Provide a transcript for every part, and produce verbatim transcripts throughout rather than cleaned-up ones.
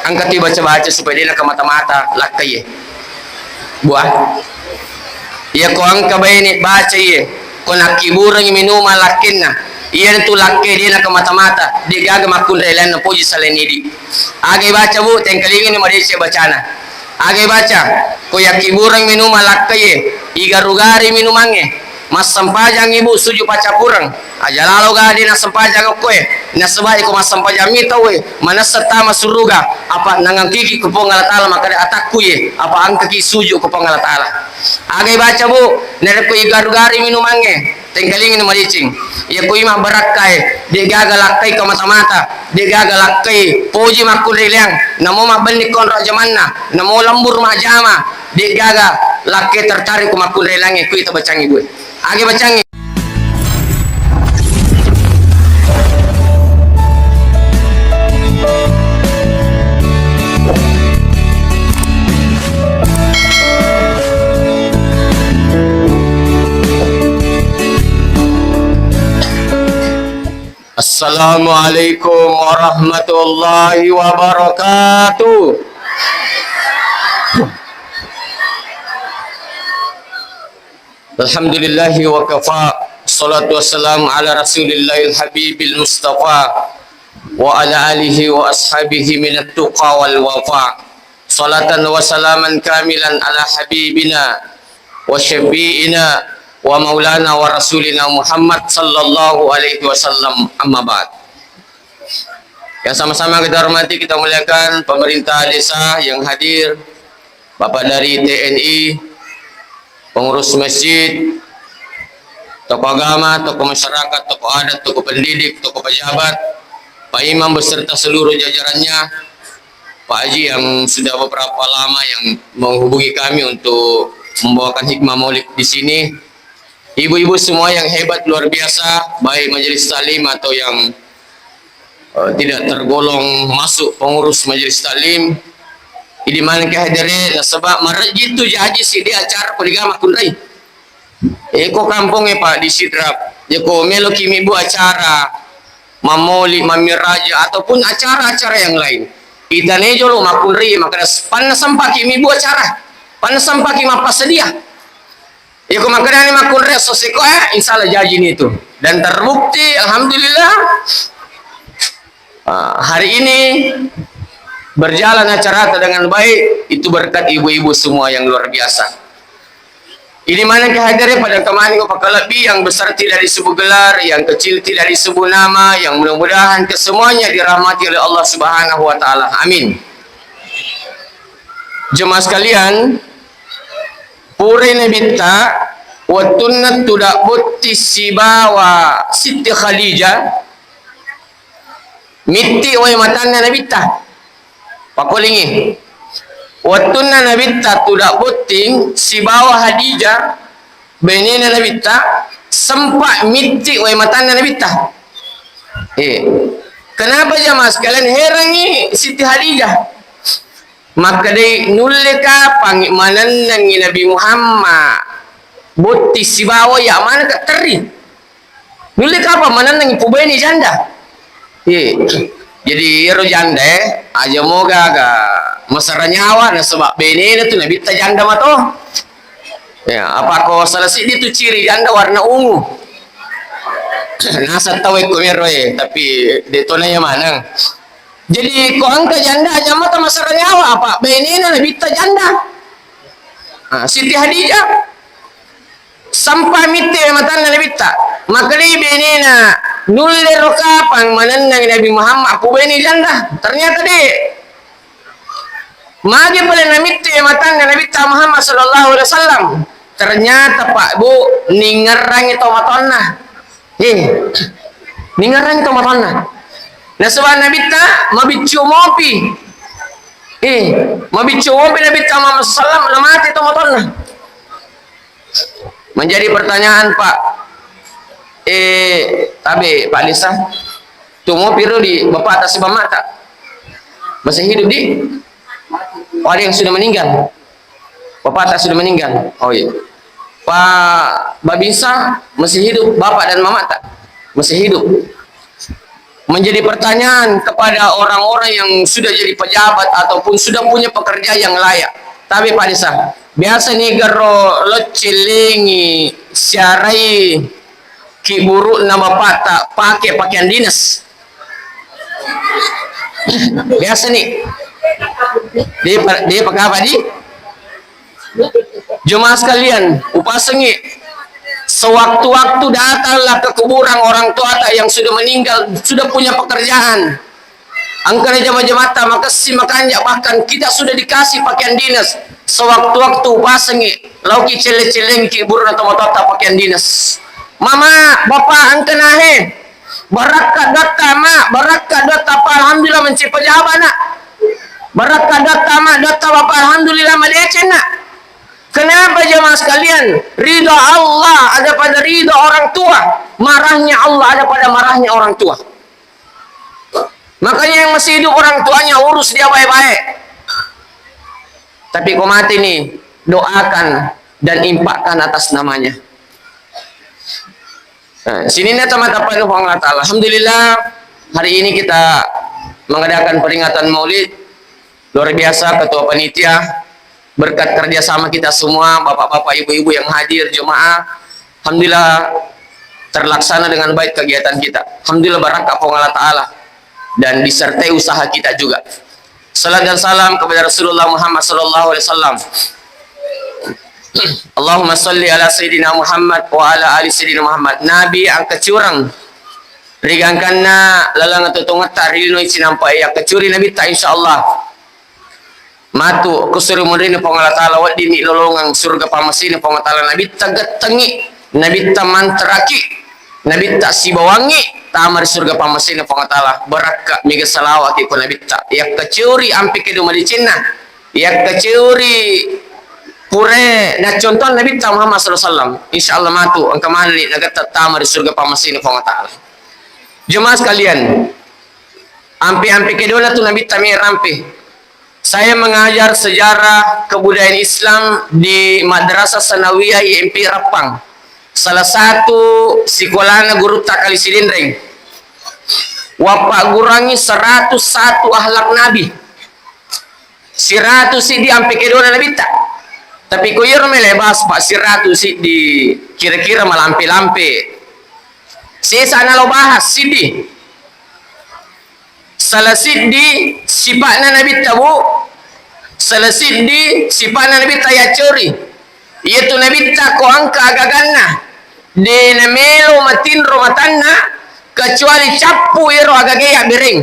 Engka tu baca-baca supaya de' nakamata-mata lakkaie. Buah. Iya ko engka baine baca iye, ko nakkiburengngi minumang lakkenna, iyanatu lakke de' nakamata-mata, de' gaga makkunrai lainna poji selain idi. Aga ibaca, Bu, tengkalinga ni madeceng bacana. Aga ibaca, ko yakkibureng minumang lakkaie, igaru-gari minumangnge, massempajang ibu sujud paccapureng. Aja lalo ga de' nassempajang okkoe, nasaba iko massempajang mi tauwe, manessa tama suruga, apa nangengkiki ko Puang Allah Taala makkeda atakku ye, apa engkaki sujud ko Puang Allah Taala. Aga ibaca, Bu, narekko igaru-gari minumangnge, tengkalinga ni madeceng. Iya ko ima barakkae, de' gaga lakkai kamata-mata, de' gaga lakkai poji makkunrai leang, namo mabbenni konro jamanna, namo lembur majjama, de' gaga lakke tertarik ko makkunrai leangnge, kui tabacangngi, Bu. Aga bacangngi. Assalamualaikum warahmatullahi wabarakatuh. Alhamdulillahi wa kafa. Salatu wassalamu ala Rasulillahil Habibil Mustafa wa ala alihi wa ashabihi minat tuqa wal wafa. Salatan wa salaman kamilan ala habibina wa syafi'ina wa maulana wa rasulina Muhammad sallallahu alaihi wasallam, amma ba'd. Yang sama-sama kita hormati, kita muliakan pemerintah desa yang hadir, Bapak dari T N I, pengurus masjid, tokoh agama, tokoh masyarakat, tokoh adat, tokoh pendidik, tokoh pejabat, Pak Imam beserta seluruh jajarannya, Pak Haji yang sudah beberapa lama yang menghubungi kami untuk membawakan hikmah maulid di sini. Ibu-ibu semua yang hebat luar biasa, baik majelis taklim atau yang, eh, tidak tergolong masuk pengurus majelis taklim. Idi maneng ke hadere, nasaba marejji tu jaji sidi acara ko diga makkunrai. Eko kampong e, Pak, di Sidrap. Jeko melo ki mibbu acara mamoli, mamiraja, ataupun acara-acara yang lain. Itane jolo makkunrai, maka panna sempaki mibbu acara. Panna sempaki mappassedia. Eko makkedani makkunrai esso seko, eh, insya Allah jaji ni itu. Dan terbukti, alhamdulillah, ah, hari ini berjalan acarata dengan baik, itu berkat ibu-ibu semua yang luar biasa. Ini mana kehadiran pada kemani ko pakalebbi, yang besar tidak disebut gelar, yang kecil tidak disebut nama, yang mudah-mudahan kesemuanya dirahmati oleh Allah Subhanahu wa Ta'ala. Amin. Jemaah sekalian, purai Nabitta, wettunna tudang botting sibawa Siti Khadijah, mitti wae matanna Nabitta. Pakolingi. Wettunna Nabitta tudang botting sibawa Khadijah, bainena Nabitta, sempa mitti wae matanna Nabitta. Eh. Kenapa jamaah sekalian herangi Siti Khadijah? Makkedai, nulle kapang manennengi Nabi Muhammad botting sibawa ya maneng ka terri. Nulle kapang manenneng pubaini janda. Ye. Jadi ero janda, eh, aja moga ga masara nyawa nasaba benena tu Nabitta janda mato. Ya, apa ko salah siddi tu ciri janda warna ungu. Nasa tau ko mero, eh, tapi de tona ya maneng. Jadi ko engka janda aja mata masara nyawa apa benena Nabitta janda. Ah, Siti Khadijah. Sampa mitti matanna Nabitta, makkedai benena, nulle ro kapang manenneng Nabi Muhammad pubaini janda? Ternyata de. Magi pale namitti matanna Nabitta Muhammad sallallahu alaihi wasallam? Ternyata, Pak, Bu, ningerrangi to matonna. Eh, ningerrangi to matonna. Nasaba Nabitta mabiccu mopi. Eh, mabiccu mopi Nabitta Muhammad sallallahu alaihi wasallam, namate to matonna. Menjadi pertanyaan, Pak. Eh, tabe, Pak Desa. Tumo piro di bapakta sibawa mamata? Masih hidup di? Oh, ada yang sudah meninggal. Bapakta sudah meninggal. Oh iya. Pak Babinsa masih hidup, bapak dan mamata masih hidup. Menjadi pertanyaan kepada orang-orang yang sudah jadi pejabat ataupun sudah punya pekerjaan yang layak. Tapi Pak Desa, biasa ni garo loccellengi siarai ki burukna bapakta pakai pakaian dinas. Biasa ni. Dia, dia pakai apa di? Jemaah sekalian, upasengi, sewaktu-waktu datanglah ke kuburan orang tuata yang sudah meninggal, sudah punya pekerjaan. Engka na jama-jamatta makessing makanja, bahkan kita sudah dikasih pakaian dinas. Sewaktu-waktu upasengi, laoki celle-cellengki burukna tomatoatta pakaian dinas. Mama, bapa, engka nahe. Barakka doatta, Ma, barakka doatta, Pa, alhamdulillah mencapai pejabat, Nak. Barakka doatta, Ma, doatta, Bapa, alhamdulillah madeceng, Nak. Kenapa, jemaah sekalian? Ridho Allah ada pada ridho orang tua, marahnya Allah ada pada marahnya orang tua. Makanya yang masih hidup orang tuanya urus dia baik-baik. Tapi ko mati ni, doakan dan infakkan atas namanya. Nah, sininna tomatoatta Puang Allah Ta'ala. Alhamdulillah, hari ini kita mengadakan peringatan Maulid. Luar biasa Ketua Panitia, berkat kerjasama kita semua, bapak-bapak, ibu-ibu yang hadir, jemaah, alhamdulillah terlaksana dengan baik kegiatan kita. Alhamdulillah, barakka Puang Allah Ta'ala dan disertai usaha kita juga. Salat dan salam kepada Rasulullah Muhammad sallallahu alaihi wasallam. Allahumma salli ala Sayyidina Muhammad wa ala ali Sayyidina Muhammad. Nabi engka curang ri gangkanna lalang atuo-tuongetta ri lino cinampa e, yakkacueri Nabitta, insyaallah matu kusuri munrinna Puang Allah Ta'ala, weddinni lolongeng surga pammasena Puang Allah Ta'ala. Nabitta gettengngi, Nabitta mantaraki, Nabitta sibawangngi tama ri surga pammasena Puang Allah Ta'ala. Barakka mega salawaki ko Nabitta, yakkacueri ampe kedo madecenna, yakkacueri pura naccontoang Nabitta Muhammad sallallahu alaihi wasallam. Insyaallah matu engka manenni nagetta tama ri surga pammasena Puang Allah Ta'ala. Jemaah sekalian, ampe-ampe kedona tu Nabitta me rampe. Saya mengajar sejarah kebudayaan Islam di Madrasah Sanawiyah I M P Rappang, salah satu sikolana gurutta Kali Sidenreng. Wappaggurangi seratus satu akhlak Nabi. Siratu siddi ampe kedona Nabitta. Tapi ko iyaro mele bahas, Pak, siratu siddi kira-kira malampe-lampe. Sesa nalo bahas siddi. Salah siddi sipa'na Nabitta, Bu. Salah siddi sipa'na Nabitta yaccori. Iyatu Nabitta ko engka agaganna, de namelo matinro matanna kecuali cappu ero agagae yabbereng.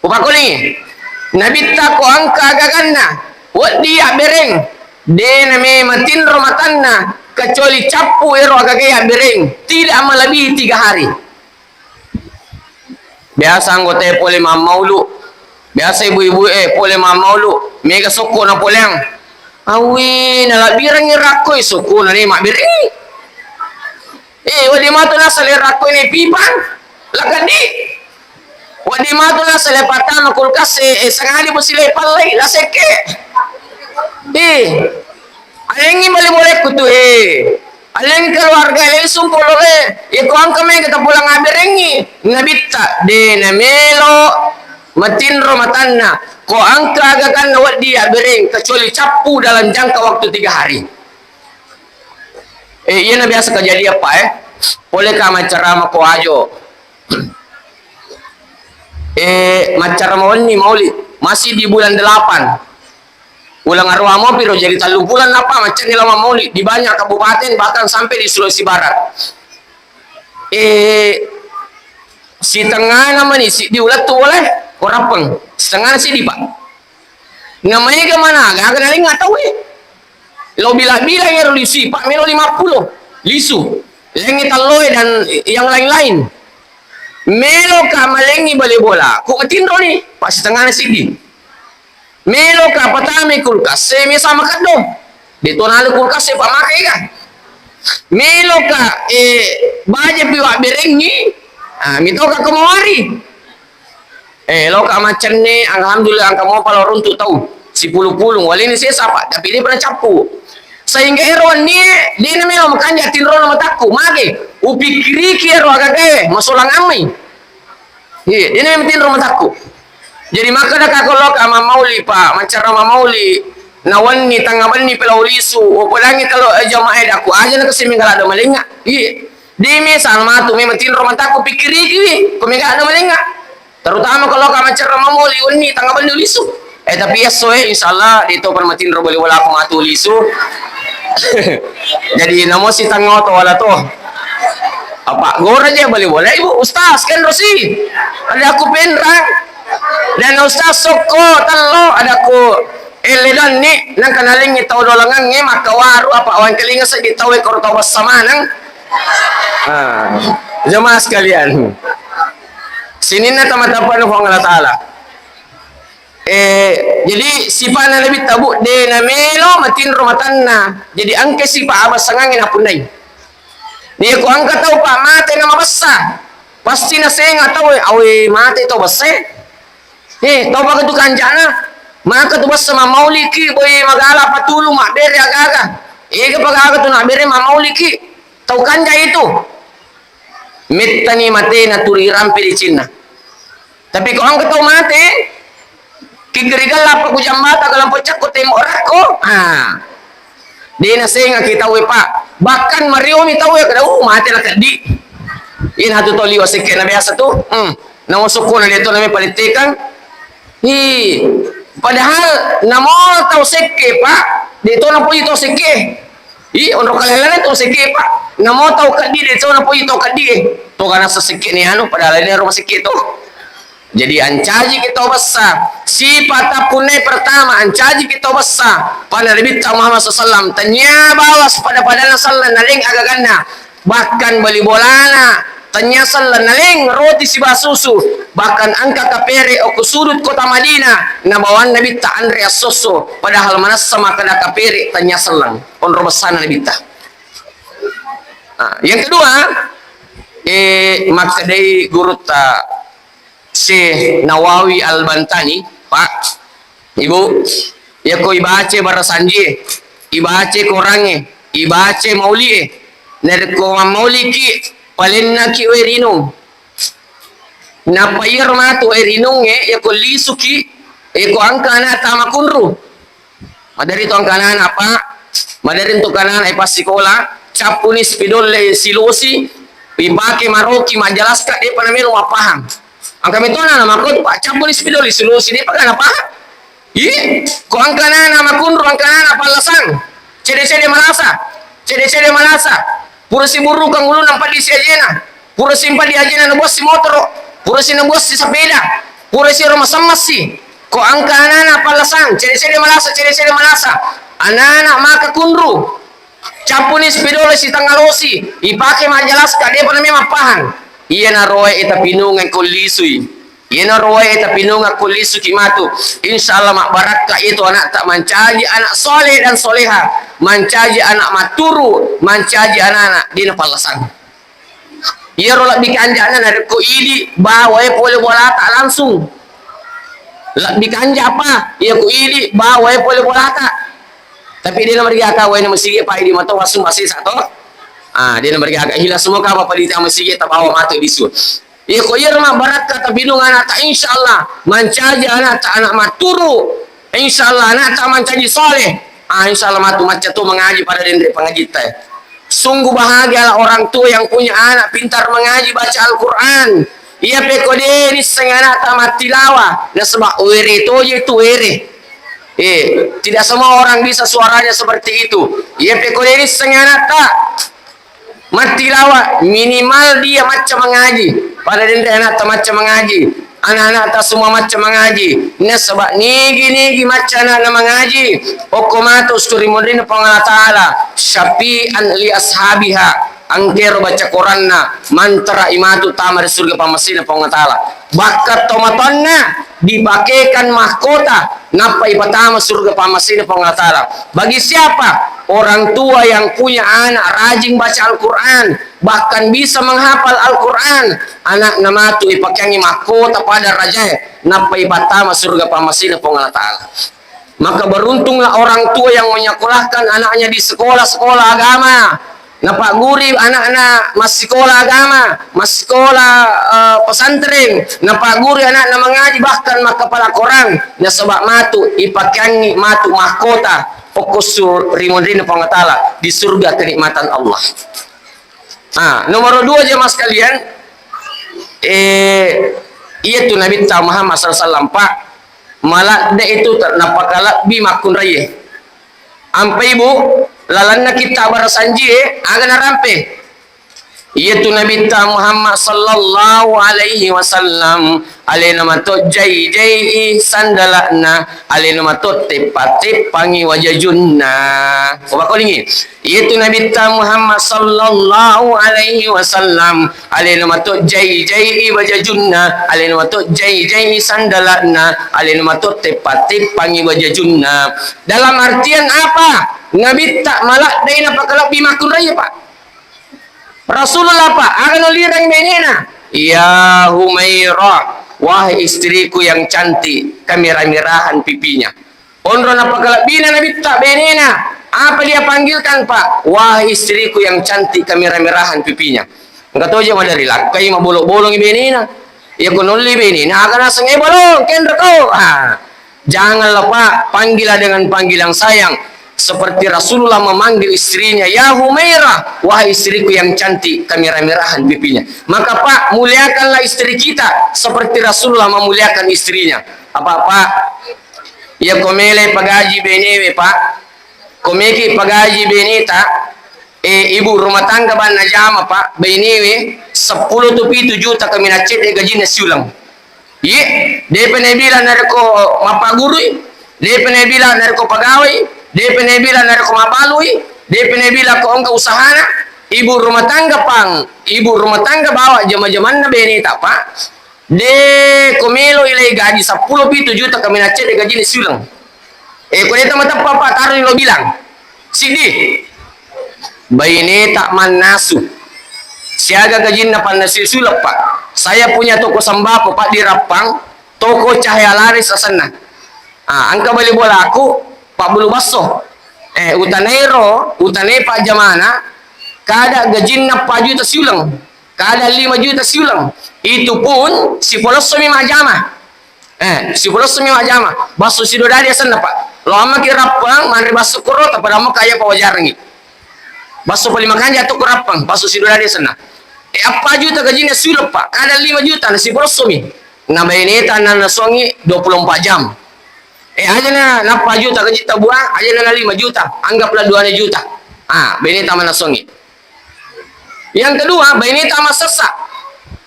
Upakkulingi, Nabitta ko engka agaganna, wedding yabbereng, de name matinro matanna kecuali cappu ero agagae yabbereng, tidak melebihi tiga hari. Biasa anggotae pole mammaulu, biasa ibu-ibu e pole mammaulu, mega sokko napoleang. Awwi, nalabbirengngi rakkoi sokko nane mabberengngi. Eh, wedding matu nasale rakkoi ne pipang, lakaddi. Wedding matu nasale pattama kulkas e, eh, sangadi musi le pallai, lasekke. Eh, alengngi bale bolekku tu, eh. Aleng keluarga, aleng sumpolole, iko engka mega tapulang abberengngi. Nabitta, de namelo matinro matanna, ko engka agaganna wedding abbereng, kecuali cappu dalam jangka waktu tiga hari. Eh, iyana biasa kejadian, Pak, eh. Poleka maccarama ko Wajo. Eh, maccarama wenni mauli, masih di bulan delapan. Uleng aruwa mopi ro, jadi tellu bulan apa maccenni lao mammauli di banyak kabupaten, bahkan sampai di Sulawesi Barat. Eh, sitengana mani siddi ulettu boleh, ko Rappeng. Sitengana siddi, Pak. Namaega mana, aga nalengnga tauwe. Lo bila-bila ero lisu, Pak, melo lima puluh lisu. Lengngi talloe dan yang lain-lain. Meloka malengngi bale bola, ko matinroni, Pak, sitengana siddi. Meloka patamai kulkas e, mesa makeddo. De to nala kulkas e, Pak, makega. Meloka, eh, baja pi wabberengngi, ah, mitoka ko mawari. Eh, loka maccenne, alhamdulillah, engka mopa lao runtu tau. Sipulung-pulung, walini sesa, Pak, tapi de pernah cappu. Sehingga ero wennie, de namelo makanja tinrona matakku, mage, upikkiriki ero agagae, masolang ammai. Iya, ini memang tinro matakku. Jadi makkeda ka ko loka mammauli, Pak, mancara mammauli, na wenni, tangnga benni pela ulisu, upodangi kalo, eh, jamaah e, dakku aja na kasi mingga ladde malenga. Iya. Dimi sama tu memang tinro matakku pikkiriki, ko mingga ladde malenga. Terutama ko loka mancara mammauli wenni, tangnga benni ulisu. Eh, tapi esso e, insyaallah, de to pernah matinro bali bola ko matu lisu. Jadi, namo si tangnga oto wala to. Apa gora je bali bola, Ibu Ustaz, kan Rosi. Ada aku penrang. Dan Ustaz sokko tello, ada aku ele donni, nang kanalingi tau dolangangnge, maka waru, apa awan kelinga seddi tau e koro tau bassa maneng. Ah, jemaah sekalian. Sininna tama-tama Puang Allah Ta'ala. Eh, jadi sipa'na Nabitta, Bu, de namelo matinro matanna. Jadi engka sipa abassangangnge napunnai. Iya ko engka tau pa mate na mabessa, pasti nasenga tau e, awe mate tau bessa e. Eh, tau pake tu kanjana, maka tu bessa mammauliki, boy magala patulu mabbere agaga. Ega pagaga tu nabbere mammauliki. Tau kanja itu. Mettani matena tuli rampe decenna. Tapi ko engka tau mate, kiggerigella apa ku jambata galampo cakko tembok rakko, ah, de nasengaki tau e, Pak. Bahkan mariomi tau e, kada, uh, mate la keddi. Ina tu tau liwa sekke na biasa tu. Hmm. Na masukko na de to name palettekang. Hi, padahal namo tau sekke, Pak, de to napoji tau sekke. Ih, onro kalelana tau sekke, Pak. Namo tau keddi de to napoji tau keddi e. To kana sekke ni anu, padahal ini rumah sekke to. Jadi ancaji kita bessa. Sifat tapunne pertama, ancaji kita bessa. Pada Nabi Muhammad sallallahu alaihi wasallam, tanya bawas pada-padana sallan naleng agaganna. Bahkan bali bolana, tanya sallan naleng roti siba susu. Bahkan engka kapere okko sudut kota Madinah, nabawanna Nabitta anre assosso. Padahal manessa makkeda kapere tanya sallan. Onro bessana Nabitta. Nah, yang kedua, eh, makkedai gurutta Syekh Nawawi Al-Bantani, Pak, Ibu, yako ibace barasanjie, ibace korangnge, ibace maulie, narekko mammauliki, palennaki wae rinung. Nappa iyaro matu wae rinungnge, yako lisuki, yako engka ana tama kunru. Maderi tu engka ana, Pak, maderi tu engka ana e passikola, cappuni spidol e silosi, ipake maroki majjalaska, depa namelo mappahang. Engka metona na makko tu, Pak, cappuni spidol e silosi, depa ga napahang. Iye, ko engka ana makunru, engka ana pallasang. Cede-cede malasa, cede-cede malasa. Pura siburukang ulunna mpadi si ajena. Pura si mpadi ajena nabuassi motoro. Pura si nabuassi sapeda. Pura si ro masemmassi. Ko engka anana pallasang, cede-cede malasa, cede-cede malasa. Anana maka kunru. Cappuni spidol e sitengalosi, ipake majjalaska, depa namelo mappahang. Iyanaro wae tapinungeng ko lisui. Iyanaro wae tapinungeng ko lisuki matu. Insyaallah mabbarakka itu anakta, mancaji anak soleh dan soleha, mancaji anak maturu, mancaji anak-anak dina pallasang. Iyaro lebbi kanjana narekko idi bawae pole bolata langsung. Lebbi kanja apa? Iya ku idi bawae pole bolata. Tapi dena marigaka waena masigi, Pak, idi mato wasung basisa to. Ah, dena marigaka hila semua ka apa di masigi tabawa matu disu. Iya ko iyaro mabbarakka tapinung anakta, insyaallah mancaji anakta anak maturu. Insyaallah anakta mancaji soleh. Ah, insyaallah matu macca to mangaji pada denre pangajitta. Sungguh bahagialah orang tua yang punya anak pintar mengaji, baca Al-Quran. Iya peko de nissengi anakta mattilawa, nasaba were toje tu were. Eh, tidak semua orang bisa suaranya seperti itu. Iya peko de nissengi anakta mattilawa, minimal dia macca mangaji. Pada denre anakta macca mangaji, anak-anakta semua macca mangaji. Nasaba nigi-nigi macca anakna mangaji, okko matu suri monrinna Puang Allah Ta'ala, syafi'an li ashabiha, angkero baca koranna, mantara imatu tama di surga pammasina Puang Allah Ta'ala. Bakka tomatoanna dipakekan mahkota, nappa ipatama surga pammasina Puang Allah Ta'ala. Bagi siapa orang tua yang punya anak rajin baca Al-Quran, bahkan bisa menghafal Al-Quran, anakna matu ipakeangi mahkota pada rajae, nappa ipattama surga pammasina Puang Allah Ta'ala. Maka beruntunglah orang tua yang menyekolahkan anaknya di sekolah-sekolah agama. Napagguri anakna massikola agama, massikola, eh, pesantren, napagguri anakna mengaji, bahkan makkapala Quran, nasaba matu ipakeangi matu mahkota okkosu ri munrinna Puang Allah Ta'ala di surga kenikmatan Allah. Ah, nomor dua jamaah sekalian, eh, iya tu Nabitta Muhammad sallallahu alaihi wasallam, Pak, maladde itu ter-, napakalebbi makkunraie. Ampe ibu, lalanna kitta barasanjie, aga narampe? Iya tu Nabitta Muhammad sallallahu alaihi wasallam, alena mato jai-jai sandala'na, alena mato teppa-teppangi wajajunna. Ko bakolingi, iya tu Nabitta Muhammad sallallahu alaihi wasallam, alena mato jai-jai wajajunna, alena mato jai-jai sandala'na, alena mato teppa-teppangi wajajunna. Dalam artian apa? Nabitta maladde napakalebbi makkunraie, Pak. Rasulullah, Pak, aga nolireng benena? Ya Humairah, wahai istriku yang cantik, kemerah-merahan pipinya. Onro napakalebbina Nabitta benena, apa dia panggilkan, Pak? Wahai istriku yang cantik, kemerah-merahan pipinya. Engka toja madari lakkai, mabolong-bolongi benena. Iya ko nolli benena, aga naseng, "Eh, bolong, kenro ko." Ah. Janganlah, Pak, panggillah dengan panggilan sayang. Seperti Rasulullah memanggil istrinya, "Ya Humairah, wahai istriku yang cantik, kemerah-merahan pipinya." Maka, Pak, muliakanlah istri kita seperti Rasulullah memuliakan istrinya. Apa, Pak? Iya ko mele pagaji benewe, Pak. Ko meki pagaji beneta, eh, ibu rumah tangga banna jama, Pak, bainewe seppulo tu pitu juta kaminang cedde gajinna siuleng. Iye, depa nabilang narekko mappagurui, depa nabilang narekko pagawai, depa nabilang narekko mabbalui, depa nabilang ko engka usahana, ibu rumah tangga pang, ibu rumah tangga bawa jama-jamanna beneta, Pak. De ko melo ilai gaji seppulo pitu juta kaminang cedde gajinna siuleng. Eh, ko deta mateppa, Pak, taroni lo bilang. Siddi. Baineta mannasu. Siaga gajinna pannasu siuleng, Pak. Saya punya toko sembako, Pak, di Rappang, toko Cahaya Laris asenna. Ah, engka bali bolaku, Pak Bulu Basso. Eh, utanairo, utanai Pak Jamana, kada gajinna empat juta siuleng. Kada lima juta siuleng. Itu pun sipolossomi majjama. Eh, sipolossomi majjama. Basso Sidodadi asenna, Pak. Lo ammaki Rappang, manre basso koro, tapadammo kaya pawajarangi. Basso paling makanja tu ko Rappang, basso Sidodadi asenna. Eh, empat juta gajinna siuleng, Pak. Kada lima juta, na sipolossomi. Na baineta na nasongi dua puluh empat jam. Eh, aja na, na empat juta gaji tabua, aja na, na lima juta. Anggaplah dua juta. Ah, baineta manasongi. Yang kedua, baineta massessa.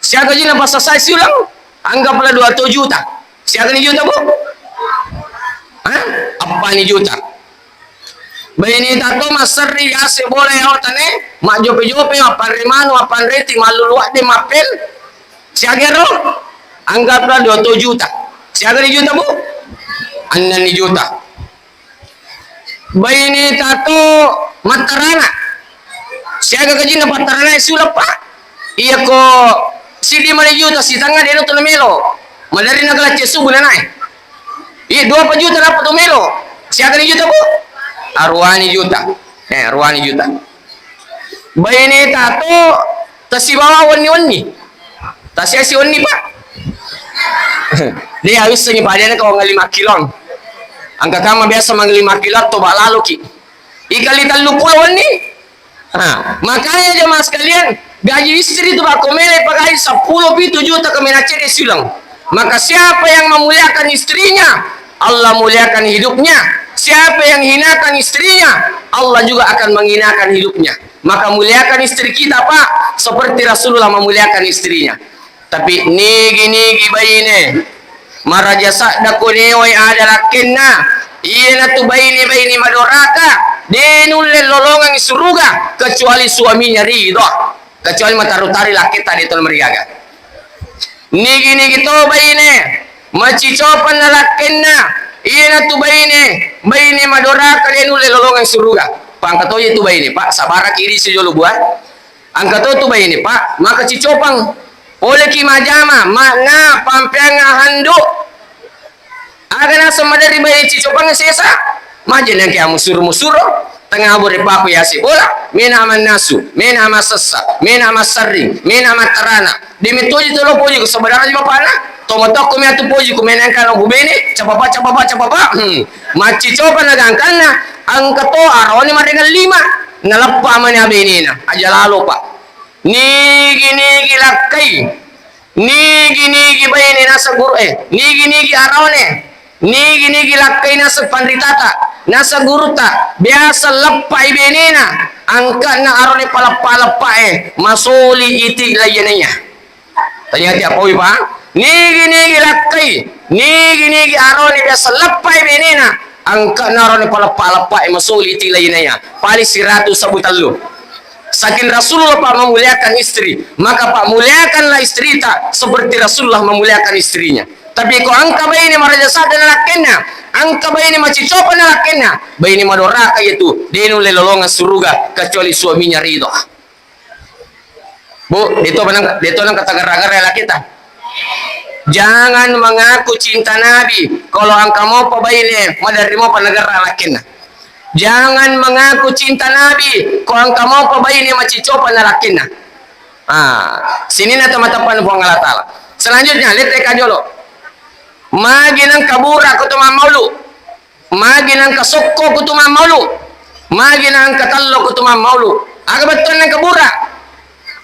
Siaga gajinna passessa siuleng? Anggaplah dua ratus juta. Siaga ni juta, Bu? Hah? Apa ni juta? Baineta to masserri yase bola ya otane, majjope-jope, mappanre manu, mappanre ti, mallulu adde, mappel. Siaga ro? Anggaplah dua ratus juta. Siaga ni juta, Bu? Annang ni juta. Baineta to mattarana. Siaga gajinna pattarana siuleng, Pak? Iya ko siddi mani juta sitengnga de' na tu namelo. Maderri na galacce subu nanae. Iya, dua pa juta dapat tu melo. Siaga ni juta, Bu? Aruani juta. Eh, aruani juta. Baineta to tasibawa wenni-wenni. Tasiasi wenni, Pak. De' awissengi, Pak, de' na kau ngali makkilong. Angka kama biasa manggali makkilong to, Pak, laloki. Ikali tellu pulo wenni. Ha, makanya jemaah sekalian, gaji istri itu, Pak, ko mele pagaji seppulo pitu juta kaminang cedde siuleng. Maka siapa yang memuliakan istrinya, Allah muliakan hidupnya. Siapa yang hinakan istrinya, Allah juga akan menghinakan hidupnya. Maka muliakan istri kita, Pak, seperti Rasulullah memuliakan istrinya. Tapi nigi-nigi baine maraja sadda ko newai ada lakkenna, iyanatu baine-baine madoraka, de' nulle lolongang suruga kecuali suaminya ridho, kecuali mataru-tari lakketta de' tona marigaga. Nigi-nigi to baine macicopang na lakkenna, iyanatu baine, baine madoraka de' nulle lolongang suruga. Pangka toje tu baine, Pak, sabaraki idi sejolo bua. Angka to tu baine, Pak, maka cicopang. Poleki majama, makna pampeang handu. Aga naseng maderri baine cicopang sesa. Maje nengke amusuro-musuro, tengah bore paku yase bola. Mena mannasu, mena massessa, mena massarring, mena mattarana. De mettoji to lo poji ko sebenarnya bapakna. To matokko mi atu poji ko mena engka lo bene, capapa, capapa, capapa. Hmm. Maccicopa na gangkanna, engka to arone marengang lima. Naleppa mani abenena, aja lalo, Pak. Nigi-nigi lakkai, nigi-nigi baine naseng guru, eh, nigi-nigi araone, nigi-nigi lakkai naseng panritata, naseng gurutta, biasa leppai benena, angkana arone paleppa-leppae, masoli iti laiyanaya. Tanya tiap poi, Pak. Nigi-nigi lakkai, nigi-nigi arone biasa leppai benena, angkana arone paleppa-leppae, masoli iti laiyanaya. Paling siratu sabu tellu. Saking Rasulullah, Pak, memuliakan istri, maka, Pak, muliakanlah istrita seperti Rasulullah memuliakan istrinya. Tapi ko engka baine maraja sadda na lakkenna, engka baine macicopa na lakkenna, baine madoraka itu, de nulle lolongang suruga kecuali suaminya ridho. Bu, de to nang, de to nang kata gara-gara lakita. Jangan mengaku cinta Nabi kalau engka mopa baine maderri mopa nagerra lakkenna. Jangan mengaku cinta Nabi ko engka mopa baine macicopa na lakkenna. Ah, sininna to mateppanna Puang Allah Taala. Selanjutnya, lihat ka jolo. Magi nang kabura ko to mammaulu. Magi nangka sokko kutu mammaulu, magi nangka tello kutu mammaulu. Aga bettuanna engka bura?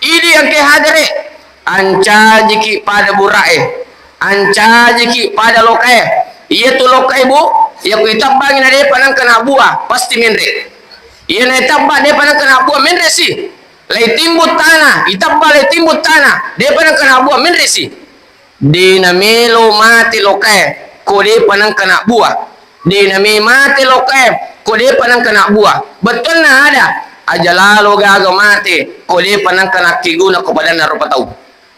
Idi engka hadere, ancajiki pada burae, ancajiki pada lokae. Iyatu lokae, Bu, iya ku itabbangi na depa nangka nabbua, pasti menre. Iya na itabba depa nangka nabbua, menre si. Lai timbut tanah, itabba lai timbut tanah, depa nangka nabbua, menre si. De namelo mate lokae ko depa nangka nabbua. De name mate lokae ko depa nangka nabbua. Bettuanna ada, aja lalo gaga mate ko depa nangka nakkeguna ko padanna rupa tau.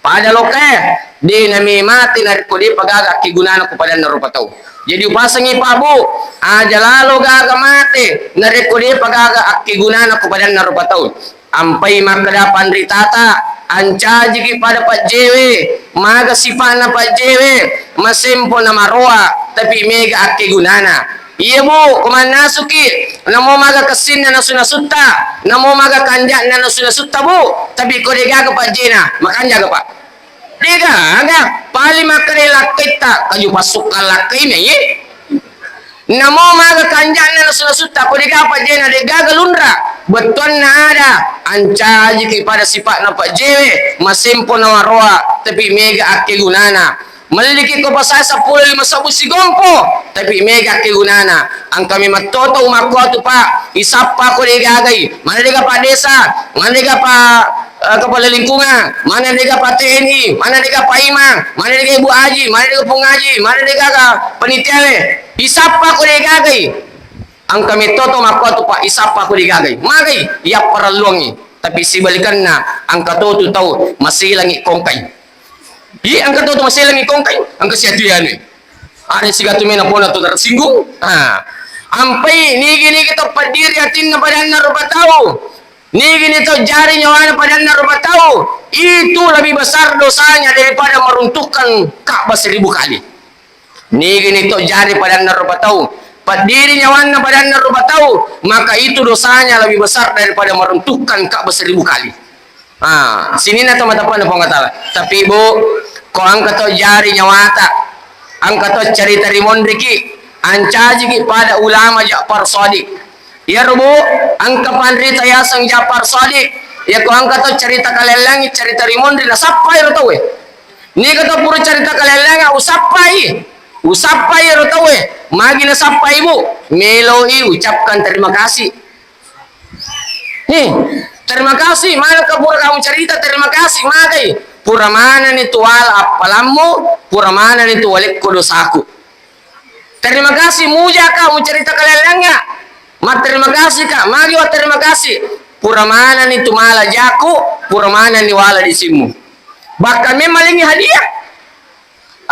Pada lokae, de name mate narekko depa gaga akkegunana ko padanna rupa tau. Jadi upasengi Pak Bu, aja lalo gaga mate narekko depa gaga akkegunana ko padanna rupa tau. Ampai makkeda panritata, ancajiki pada pajjewe, maga sipa'na pajjewe, masempo na maroa, tapi mega akkegunana. Iya Bu, ko mannasuki, namo maga kessinna nasu-nasutta, namo maga kanja'na nasu-nasutta Bu, tapi ko degaga pajjena, makanjaga Pak. Degaga, paling makkeda lakkaitta, kaju passukka lakkai mei. Namo maga kanja'na nasu-nasutta, ko degaga pajjena, degaga lunra. Bettuanna ada, ancajiki pada sipa'na pajjewe, masempo nawaroa, tapi mega akkegunana. Melliki ko pasai seppulo lima sebbu sigompo, tapi mega akkegunana. Engka memang toto umakkuatu Pak, isappa ko degagai, mana dega Pak Desa, mana dega Pak eh, kepala lingkungan, mana dega Pak T N I, mana dega Pak Imam, mana dega Ibu Aji, mana dega Pung Aji, mana dega ka panitiawe. Isappa ko degagai. Engka metto to makkuatu Pak, isappa ko degagai. Magai, iya parelluangngi. Tapi sibalikanna, engka totu tau masilangi kongkai. Iya, engka totu masilangi kongkai, engka siatu ianui. Ada sigatu mena pona tu tersinggung. Ha. Ampai nigi-nigi to paddiri atinna padanna rupa tau. Nigini tau jari nyawana padanna rupa tau, itu lebih besar dosanya daripada meruntuhkan Ka'bah seribu kali. Nigini tau jari padanna rupa tau, paddiri nyawanna padanna rupa tau, maka itu dosanya lebih besar daripada meruntuhkan Ka'bah seribu kali. Ah, sininna to matapana Puang Allah Ta'ala. Tapi Bu, ko engka tau jari nyawata, engka tau carita rimonriki, ancajiki pada ulama Ja'far Shadiq. Iyaro Bu, engka panrita yaseng Ja'far Shadiq. Iyako engka to carita kalellangi, carita rimonri, nasappai ro tauwe. Niga to pura carita kalellangi, usappai. Usappai ro tauwe. Magi nasappai Bu? Meloi ucapkan terima kasih. Nih, terima kasih. Mana ka pura kamu cerita, terima kasih. Magai. Pura mana nih tual appalammu, pura mana nih tualekko dosaku. Terima kasih, muja ka, mucerita kalellangnga. Matterima kasih ka, magi wa terima kasih. Pura manani tu mala jaku, pura manani wala disimmu. Bahkan memang lengi hadiah.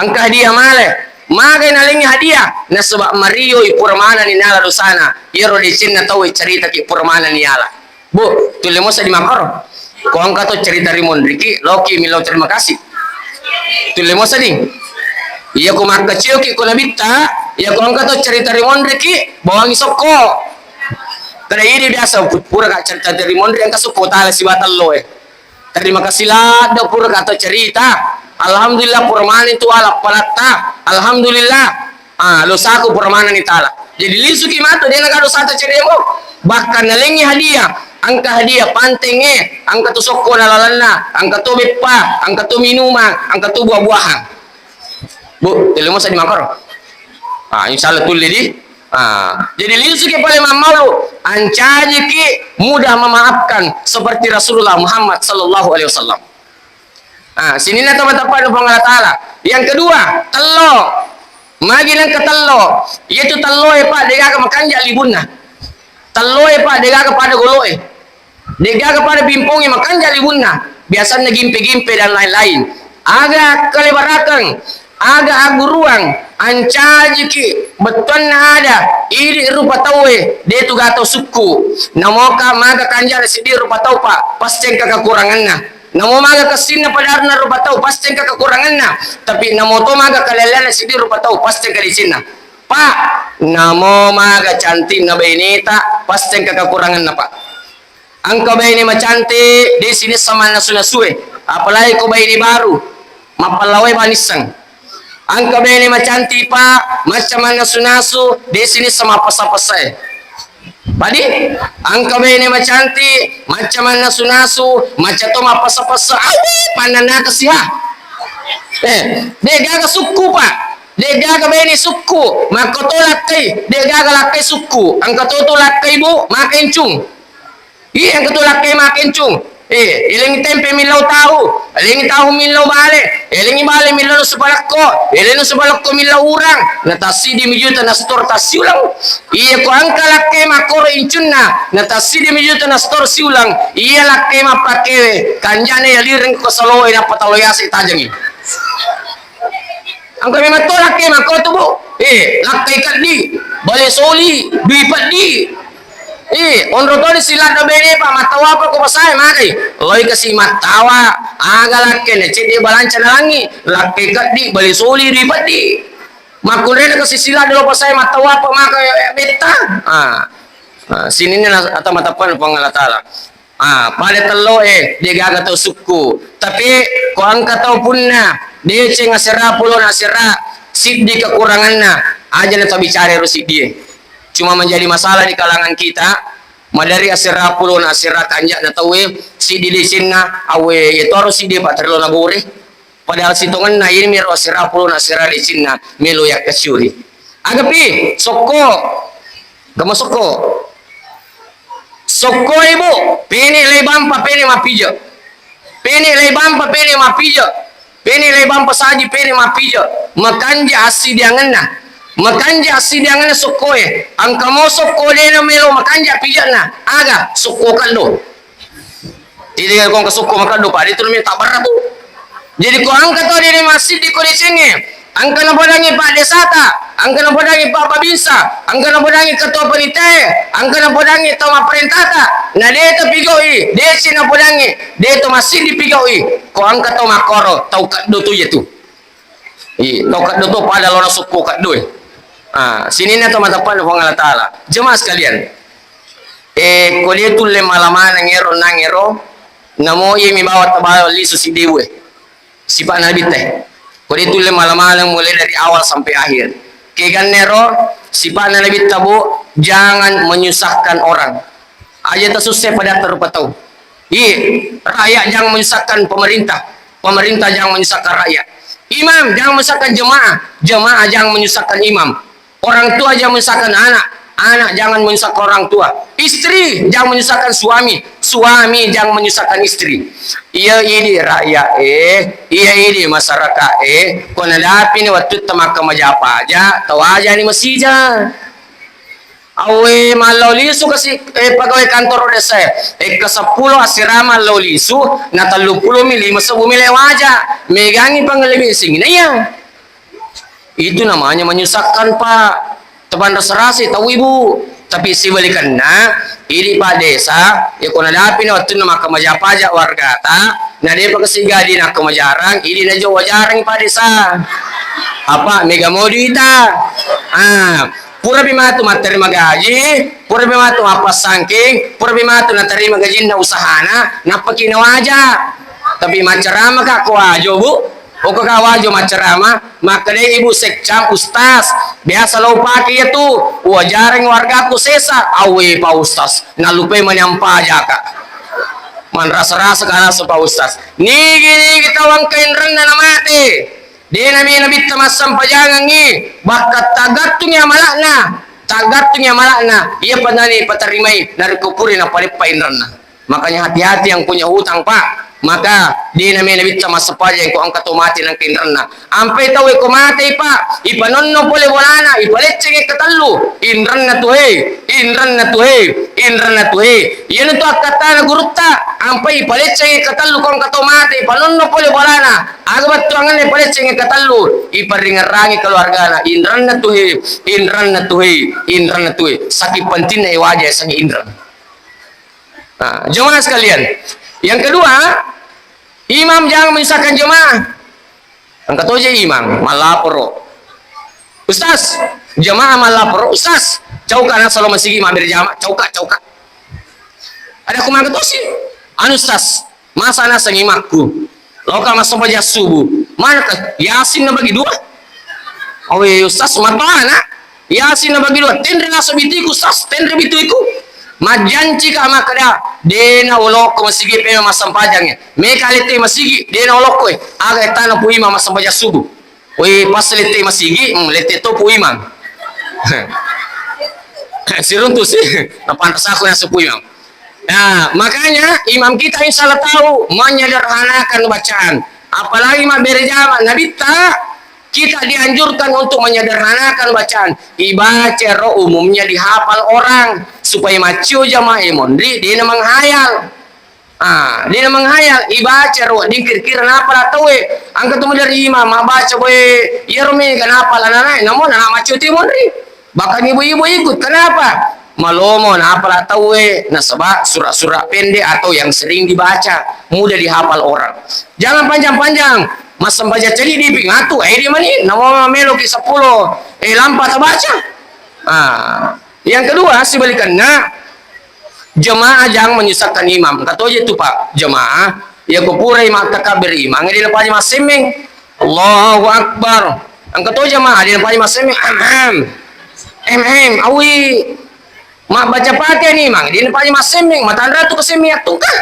Engka hadiah male. Magai nalengi hadiah, nasaba marioi pura manani nala dosana. Iyaro decenna tau caritaki pura manani yala. Bu, tulle mosa di makkoro. Ko engka to cerita rimonriki, loki millau terima kasih. Tulle mosa di. Iya ko makkacioki ko nabitta, iya ko engka to cerita rimonriki, bawangi sokko. Kada idi biasa pu-, pura ka cerita dari monri engka sukku tala siba tello e. Terima kasih ladde pura ka to cerita. Alhamdulillah pura mani tu ala palatta. Alhamdulillah. Ah, dosaku pura manenni tala. Jadi lisuki matu, de naga dosata cedemo. Bahkan nalengi hadiah, engka hadiah pantengnge, engka tu sokko na lalenna, engka tu beppa, engka tu minumang, engka tu buah-buahan. Bu, tele masa di makaro. Ah, insya Allah tulli di. Ah, jadi lisuki pale mammaulu, ancajiki mudah memaafkan seperti Rasulullah Muhammad sallallahu alaihi wasallam. Ah, sininna to mateppa Puang Allah Taala. Yang kedua, tello. Magi nengka tello? Iyatu tello e, Pak, degaga makanja libunna. Tello e, Pak, degaga pada golo e. Degaga pada pingpong e, makanja libunna. Biasanna gimpe-gimpe dan lain-lain. Aga kalebarakeng, aga agguruang, ancajiki bettuanna ada, idi rupa tau e, de tu gato sukku. Namoka maga kanjana siddi rupa tau, Pak, pasti engka kekuranganna. Namo maga kessinna padarna rupa tau, pasti engka kekuranganna. Tapi namo to maga kalelleanna siddi rupa tau, pasti engka decenna. Pak, namo maga cantikna baineta, pasti engka kekuranganna, Pak. Engka baine macantik, de sinessa mannasu-nasue. Apalagi ko baine baru, mappallawai manisseng. Engka baine macantik, Pak, macca mannasu-nasu, de sinessa mappessa-pessae. Padi, engka baine macantik, macca mannasu-nasu, macca to mappessa-pessa, awe, pannanna kasi ha. Eh, de gaga sukku, Pak. De gaga baine sukku, makko to lakkai, de gaga lakkai sukku. Engka to tu lakkai, Bu, makencung. Iya, engka tu lakkai makencung. Eh, elengi tempe millau tahu, elengi tahu millau bale, elengi bale millau nasu palekko, elengi nasu palekko millau urang, na tassiddi mi juta na setor tassiulang. Iya, ko engka lakkai makkoro incunna, na tassiddi mi juta na setor siulang. Iya lakkai mappakewe, kanjana ya lireng ko saloe nappa talo yase tajengi. Engka memang to lakkai makko tu, Bu. Eh, lakkai keddi, bale soli, dui peddi. Eh, onro toni siladda bene, Pak, mattawa apa ko pasae magai. Loi kasi mattawa, aga lakkai na cedde balanca nalangi, lakkai keddi, bale soli, dui peddi. Makkunrena kasi siladda lo pasae mattawa apa maka, eh, betta. Ah. Ah, sininna na-, ata matappan Puang Allah Taala. Ah, pada tello e, de gaga tau sukku. Tapi ko engka tau punna deceng asera pulona asera, siddi kekuranganna, aja na tau bicara ero siddi e. Cuma menjadi masalah di kalangan kita, madari asera pulona asera kanja'na tau e, siddi decenna, awe, yetoro siddi e, Pak, terlalu nabore. Padahal sitongenna iyami ro asera pulona asera decenna melo yakkaccuri. Agapi, sokko. Gama sokko. Sokko, Ibu, pene lai bampa, pene mappija. Pene lai bampa, pene mappija. Pene lai bampa saji, pene mappija. Makanja assidiangenna. Makanja assidiangenna sokko e. Engka mo sokko dena melo makanja pijanna. Aga? Sokko kallo. Jadi ko engka sukku makeddo, Pak, de tu namanya tabbarra, Bu. Jadi ko engka to de massiddi ko decengnge, engka napodangi Pak Desata, engka napodangi Pak Babinsa, engka napodangi ketua panitae, engka napodangi tau mapparentata, na de to pigau'i, deceng napodangi, de to massiddi pigau'i, ko engka to makkoro, tau keddo tu iya tu. Ih, tau keddo to pada lona sukku keddo e. Ah, sininna to matappanna Puang Allah Taala. Jemaah sekalian, eh, ko de tulle mala maneng ero nang ero, namo iyami bawa tabawa lisu siddewe. Sipa'na Nabitta. Ko de tulle mala maneng mulai dari awal sampai akhir. Kegannero sipa'na Nabitta, Bu, jangan menyusahkan orang. Aja tasusse padatta rupa tau. Iye, rakyat jangan menyusahkan pemerintah, pemerintah jangan menyusahkan rakyat. Imam jangan menyusahkan jemaah, jemaah jangan menyusahkan imam. Orang tua jangan menyusahkan anak, anak jangan menyusahkan orang tua. Istri jangan menyusahkan suami, suami jangan menyusahkan istri. Iya idi rakyat e, iya idi masyarakat e, ko nadapini wattutta makkamaja paja, tawajani masija. Awe, mallau lisu kasi, eh, pegawai kantor desa e. Ekka seppulo asera mallau lisu, na telluppulo mi lima sebbu mi lewaja. Megangi pangalebi singinaya. Itu namanya menyusahkan, Pak. Tepanrasa-rasa tau, Ibu. Tapi sibalikanna, idi Pak Desa, ya ko nadapini wattunna makkamaja paja wargata, na depa kasi gadi nakkamajarang, idi najo wajarang Pak Desa. Apa mega modi ta? Ah, Purapi matu mattarima gaji, purapi matu mappassangking, purapi matu natarima gajinna usahana, nappaki nawaja. Tapi maccarama ka ko wajo, Bu? Oko ka wajo maccarama, makkedai Ibu Sekcam, "Ustaz, biasa lo upake iya tu, uajareng wargaku sesa." "Awe, Pak Ustaz, nalupai mani ampajaka." Manrasa-rasa ka nasu Pak Ustaz. Nigi-nigi tau engka inrenna namate. De nami nabitta massempajangengngi, bakka taggattungi amala'na, taggattungi amala'na, iya panani patarimai narekko pura napaleppa inrenna. Makanya hati-hati yang punya hutang, Pak. Maka de nami nabitta massempajang ko engka to mate nangka inrenna. Ampai tau ko matei, Pak, ipanonno pole bolana, ipaleccengi katellu, inrenna tu he, inrenna tu he, inrenna tu he. Iyana tu akkattana gurutta, ampai ipaleccengi katellu ko engka to mate, ipanonno pole bolana. Aga bettuanganna ipaleccengi katellu, iparingerangi keluargana, inrenna tu he, inrenna tu he, inrenna tu he. Saking pentingna iwaja yasengnge inreng. Nah, jemaah sekalian. Yang kedua, imam jangan menyusahkan jemaah. Engka toje imam, mallaporo. "Ustaz, jemaah mallaporo, Ustaz. Cauka nasalo masigi mabbere jama, cauka, cauka." Ada ku mangga tosi. "Anu Ustaz, masa naseng imakku. Loka massempajang subuh. Mana ka Yasin nabagi dua?" "Awe Ustaz, matana. Yasin nabagi dua. Tenre naso bitiku Ustaz, tenre bitiku." Majjanci ka makkeda, "De na olokko masigi pe massempajang e. Meka lette masigi, de na olokko e. Aga ettana pu imam massempajang subuh." Woi, pas lette masigi, hmm, lette to pu imam. Siruntu si, napanrasa aku nasu pu imam. Nah, makanya imam kita insya Allah tahu menyederhanakan bacaan. Apalagi mabbere jama, nabitta kita dianjurkan untuk menyederhanakan bacaan. Ibaca ro umumnya dihafal orang supaya macio jamaah monri, de na menghayal. Ah, de na menghayal, ibaca ro, wedding kira-kira napala tauwe. Angka tu dari imam, mabbaca boe, iyaro mega napala nanae, namo nana macio ti monri. Bahkan ibu-ibu ikut, kenapa? Malomo napala tauwe, nasaba sura-sura pendek atau yang sering dibaca, mudah dihafal orang. Jangan panjang-panjang, massempajang ceddi dipingatu, eh, di mani, namo melo ki sepuluh, eh, lampa tabaca. Ah, yang kedua, sebalikannya, jemaah jangan menyusahkan imam. Katoje tu, Pak, jemaah, iya ko purai makkakabbere imang, de napaja massemmeng. Allahu Akbar. Engka to jemaah, de napaja massemmeng. Ahem. Ahem. Awi. Mabbaca Fatihah ni imang, de napaja massemmeng. Matanra tu kesemmeng yattungka.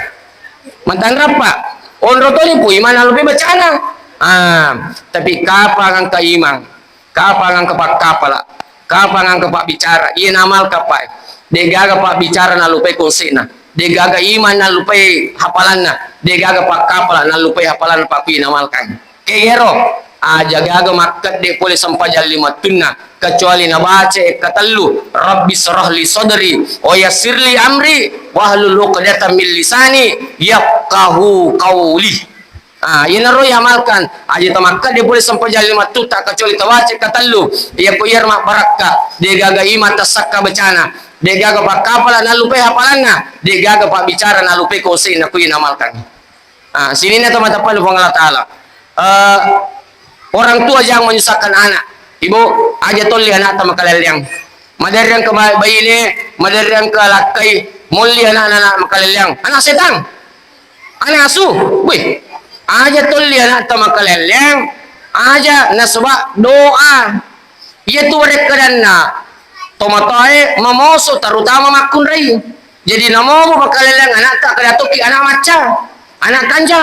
Matanra, Pak. Onro toni pu imang nalupe bacana. Ah, tapi kapang engka imang. Kapang engka pakkapala, kapang engka pabbicara, iya naamalkan, Pak. Degaga pabbicara nallupai konse'na, degaga imang nallupai hafalanna, degaga pakkapala nallupai hafalanna, Pak, kui naamalkan. Kegero, aja gaga makkedde pole sempajang limattunna, kecuali nabaca e katellu, "Rabbi syrah li sadri, wa yassir li amri, wahlul uqdatam min lisani, yafqahu qauli." Ah, iyanaro iamalkan. Aja tamakkedde pole sempajang limattutta, kecuali tabaca katellu. Iyako iyaro mabbarakka, degaga imang tassakka bacana, degaga pakkapala nallupai hafalanna, degaga pabbicara nallupai konse'na, kui naamalkan. Ah, sininna tomatoa Puang Allah Ta'ala. Eh, orang tua jangan menyusahkan anak. Ibu, aja tolli anakta makalelleang. Maderri engka ba-, baine, maderri engka lakkai, molli anana makalelleang. Anak setang. Anak asu. Wih. Aja tolli anakta makalelleang. Aja nasaba doa. Iyatu warekkadanna tomatoae mamoso, terutama makkunrai. Jadi namomo makalelleang anakta, kada tokki anak macca, anak kanja.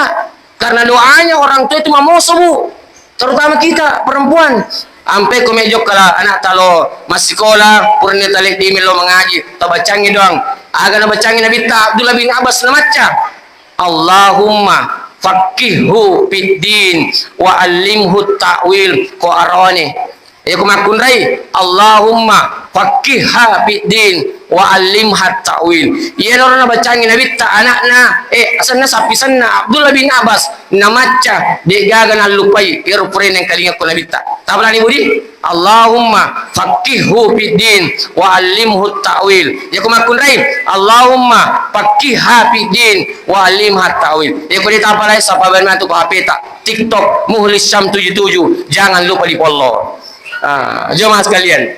Karena doanya orang tua itu mamoso, Bu. Terutama kita perempuan. Ampe ko mejo kala anakta lo massikola, purani taleddimi lo mengaji, tabacangi doang. Aga nabacangi Nabitta Abdullah bin Abbas namacca, "Allahumma faqqihhu fid din wa allimhu ta'wil." Ko arone. Iya ko makkunrai, "Allahumma faqqihha fid din wa allimha ta'wil." Iyanaro nabacangi Nabitta anakna, eh, asenna sappisenna Abdullah bin Abbas, namacca, degaga nallupai iyaro purae nengkalinga ko Nabitta. Tapalani budi, "Allahumma faqqihhu fid din wa allimhu ta'wil." Iya ko makkunrai, "Allahumma faqqihha fid din wa allimha ta'wil." Iya ko de tapalai, sapa bani matu ko H P ta. TikTok, Muhlis Syam tujuh tujuh, jangan lupa di-follow. Ah, jemaah sekalian.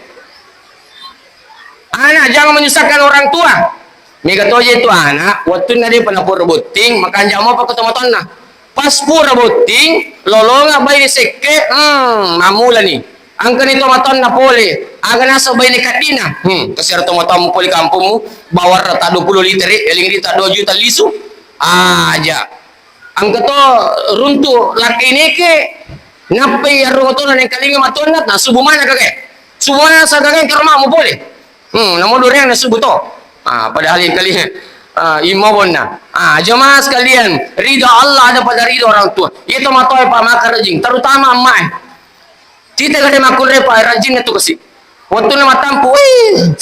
Anak, jangan menyusahkan orang tua. Mega toje tu anak, wettunna depa napura botting, makanja mopa ko tomatoanna. Pas pura botting, lolonga baine sekke, hmm, mammulani. Engkani tomatoanna pole, aga naseng baine kaddina. Hmm, kasiara tomatoammu pole kampungmu, bawarra ta dua puluh liter, eling ri ta dua juta lisu. Aja. Engka to runtu lakkaineke, nappai arung otona nengkalinga matoanna, na subu mana kake. Subu mana sa kake, engka rumahmu pole. Hmm, namo duriang na subu to. Ah, padahal yang kali, ah, imma bonna. Ah, jemaah sekalian, ridho Allah ada pada ridho orang tua. Itu matoa Pak maka rajin, terutama emak. Cita gede makkunrai Pak, rajinna tu kasi. Wettunna mattampu, wih,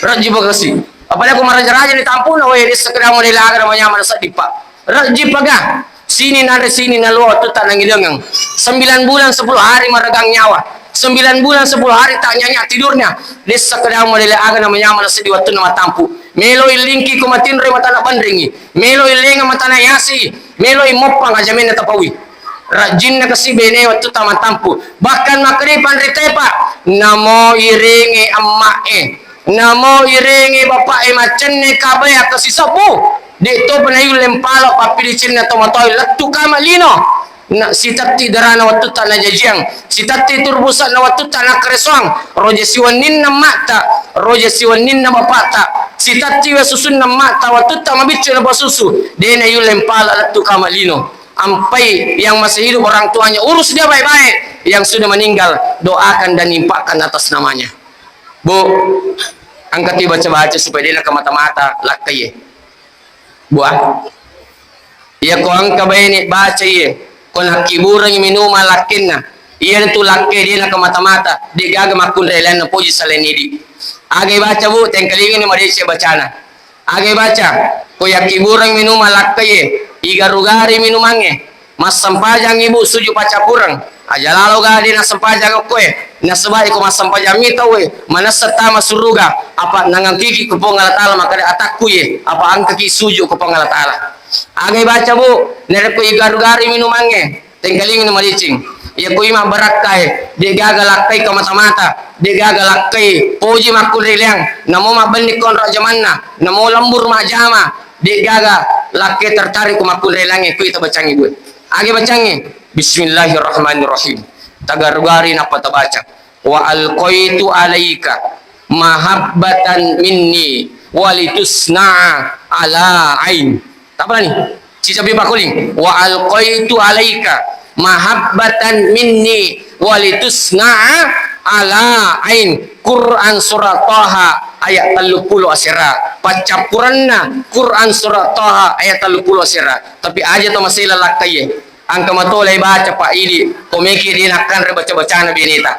rajin pa kasi. Apalagi ko maraja-raja ni tampuna, weh, dessa kedamo de laga namanya mana sedih Pak. Rajin paga. Sini nare sini nalua wettu tak nangidengeng. Sembilan bulan sepuluh hari meregang nyawa. Sembilan bulan sepuluh hari tak nyenyak tidurnya. Dessa kedamo de laga namanya mana sedih wettunna mattampu. Melo ilingki ko matinre matana bandringi. Melo ilenga matana yasi. Melo imoppang ajamenna tapawi. Rajinna kasi bene wettu tammattampu. Bahkan makkeda panrite Pak, namo irengi emma'e, namo irengi bapa'e maccenne kabae akkasisebbu. De to panayu lempalo pappilicenna tomatoa lettu kama lino. Na sitatti darana wettu ta najajiang, sitatti turbusana wettu ta nakkaresoang. Roje siwenninna emma'ta, roje siwenninna bapa'ta, sitatti we susunna emma'ta wettu ta mabiccu napasusu. De nayu lempalo lettu kama lino. Ampai yang masih hidup orang tuanya, urus dia baik-baik. Yang sudah meninggal, doakan dan infakkan atas namanya. Bu, angkati baca-baca supaya dia kena mata-mata lakkaie. Bu, ah. Iya ko engka baine baca iye, ko nakkiburangi minuma lakkenna. Iya tu lakke dia kena mata-mata, de gaga makkunrai lainna poji selain idi. Agai baca, Bu, tengkalingi ni madeceng bacana. Agai baca, ko yakkibureng minumang lakkaie, igaru-gari minumangnge, massempajang ibu suju paccapureng, aja lalo ga de nassempajang okkoe, nasaba iko massempajang mi tauwe, manessa tama suruga, apa nangangkiki ko Puang Allah Taala makkeda atakku ye, apa angkaki suju ko Puang Allah Taala. Agai baca, Bu, narekko igaru-gari minumangnge, Tengkalingi madeceng. Iya ko ima barakkae, de gaga lakkai ka mata-mata, de gaga lakkai poji makkunraileang, namo mabbenni konro jamanna, namo lembur majama, de gaga lakkai tertarik ko makkunraileangnge, kui tabacangi gue. Age bacangi, Bismillahirrahmanirrahim. Tagaru-gari nappa tabaca. Wa alqaitu alaika mahabbatan minni walitusna'a ala ain. Tapalani? Sicapi pakuling. Wa alqaitu alaika mahabbatan minni walitusna'a ala ain. Quran surah Taha ayat telluppulo asera. Paccappurenna Quran surah Taha ayat telluppulo asera. Tapi aja to masela lakkaie. Engka matolai baca, Pak, idi. Ko meki de nakkanre baca-bacana beneta.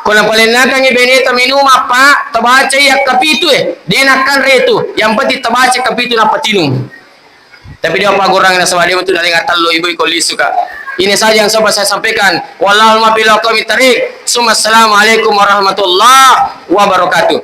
Ko napalennakangngi beneta minumang, Pak, tabacai akkapitue. De nakkanre tu. Yang penting tabaca kapitu nappa tinung. Tapi dia pagurang nasaba dia tu nalenga tello ibu iko lisu, Kak. Ini saja yang sempat saya sampaikan. Wallahul muwaffiq ila aqwamit thariq. Summa assalamualaikum warahmatullahi wabarakatuh.